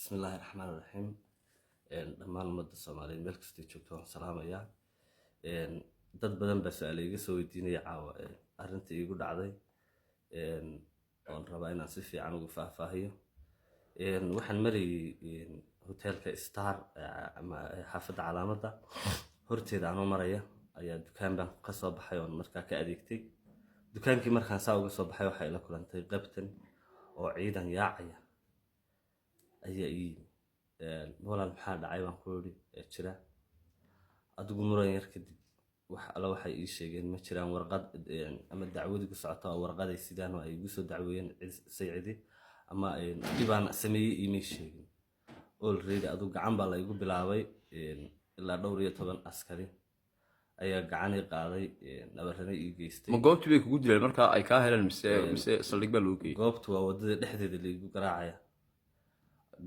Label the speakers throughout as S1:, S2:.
S1: Bismi illaahi raxmaan raxiim. Dhammaan ummadda Soomaaliyeed meel kastay joogto waan salaamayaa. Dad badan baa su-aala iga soo weydiinaya caawa arrinta iigu dhacday, oon rabaa inaan si fiican uga faahfaahiyo. Waxaan marayay hoteelka Star ama xaafadda Calaamadda horteeda. Anoo maraya ayaa dukaan baan ka soo baxay oon markaa ka adeegtay dukaankii. Markaan saa uga soo baxay, waxaa ila kulantay qabtan oo ciidan yaacaya ayaa ii yimi. "Walaal, maxaa dhacay?" baan ku yidhi. Jira adigu muran yar kadib, wax alla waxay ii sheegeen ma jiraan. Warqad ama dacwadi ku socota oo warqaday sidaan oo ay igu soo dacweeyeen saycidi ama dhibaan sameeyey iimay sheegin. Already adigu gacan baa la igu bilaabay. Ilaa dhowr iyo toban askari ayaa gacan ii qaaday, nabarana ii geystay.
S2: Ma goobtii bay kugu dileen markaa ay kaa heleen, mise saldhig baa lagu geeyey?
S1: Goobtu waa waddada dhexdeeda laigu garaacaya.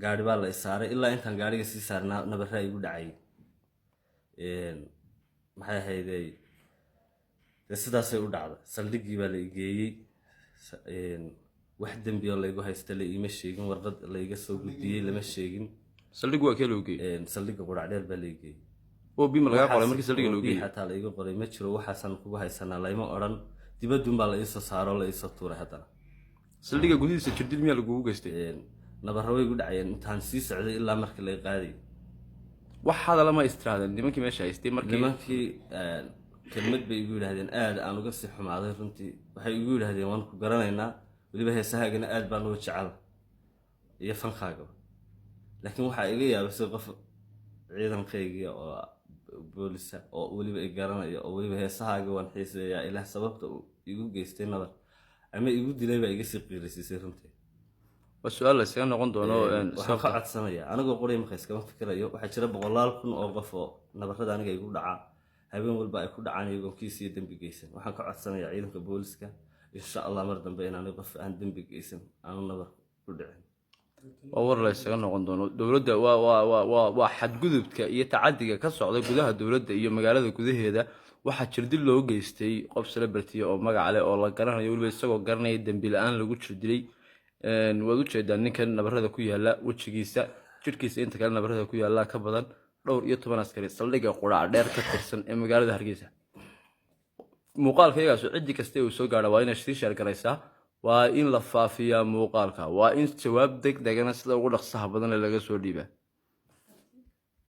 S1: Gaari baa la i saaray. Ilaa intaan gaariga sii saarnaa nabaraa igu dhacayay. Maxay ahaydey, dee sidaasay u dhacday. Saldhiggii baa la i geeyey. Wax dembi oo laygu haysta la iima sheegin, warqad layga soo gudbiyey lama sheegin.
S2: Saldhig waa kee lagu geeyey?
S1: Saldhigga Quracdheer baa la i geeyey.
S2: OB ma lagaa qoray markii saldhigga lagu
S1: OB
S2: geeyey?
S1: Xataa la iga qoray ma jiro. "Waxaasaan kugu haysanaa" layma odhan. Dibaddun baa la iisoo saaro, la iisoo tuuray haddana.
S2: Saldhigga gudihiisa jirdil miyaa lagugu geystay?
S1: Nabarro way igu dhacayeen intaan sii socday ilaa markii lay qaadayay.
S2: Wax hadala ma istiraadeen nimankii meesha haystay markii?
S1: Nimankii kelmad bay igu yidhahdeen aad aan uga sii xumaaday runtii. Waxay igu yidhahdeen, "Waan ku garanaynaa, weliba heesahaagana aad baan uga jecel iyo fankaagaba." Laakiin waxaa iga yaabisay qof ciidankaygiia oo boolisa oo weliba i garanaya oo weliba heesahaaga waan xiiseeyaa, ilaah sababta uu igu geystay nabar ama igu dilay baa iga sii qiirisiisay runtii.
S2: Waa su-aal la isaga noqon doono.
S1: Waxaan ka codsanayaa, anigoo qoray marka iskama fikirayo, waxaa jira boqolaal kun oo qof oo nabarada aniga igu dhacaa habeen walba ay ku dhacaan iyagoon kiis iyo dembi geysan. Waxaan ka codsanayaa ciidanka booliska, insha Allah, mar dambe inaanay qof aan dembi geysan aanu nabar ku dhicin.
S2: Waa war la isaga noqon doono. Dowladda waa xadgudubka iyo tacadiga ka socda gudaha dowladda iyo magaalada gudaheeda. Waxaa jirdil loo geystay qof celebrity oo magac leh oo la garanayo, weliba isagoo garanaya dembi la-aan lagu jirdilay. Waad ujeedaa ninkan nabarada ku yaala wejigiisa, jidhkiisa inta kale nabarada ku yaala ka badan. Dhowr iyo toban askari, saldhigga Quraac Dheer ka tirsan ee magaalada Hargeysa. Muuqaalka iyagaasu ciddi kasta uu soo gaadha waa inay sii share garaysaa, waa in la faafiyaa muuqaalka, waa in jawaab deg degana sida ugu dhaqsaha badan ee laga soo dhiibaa.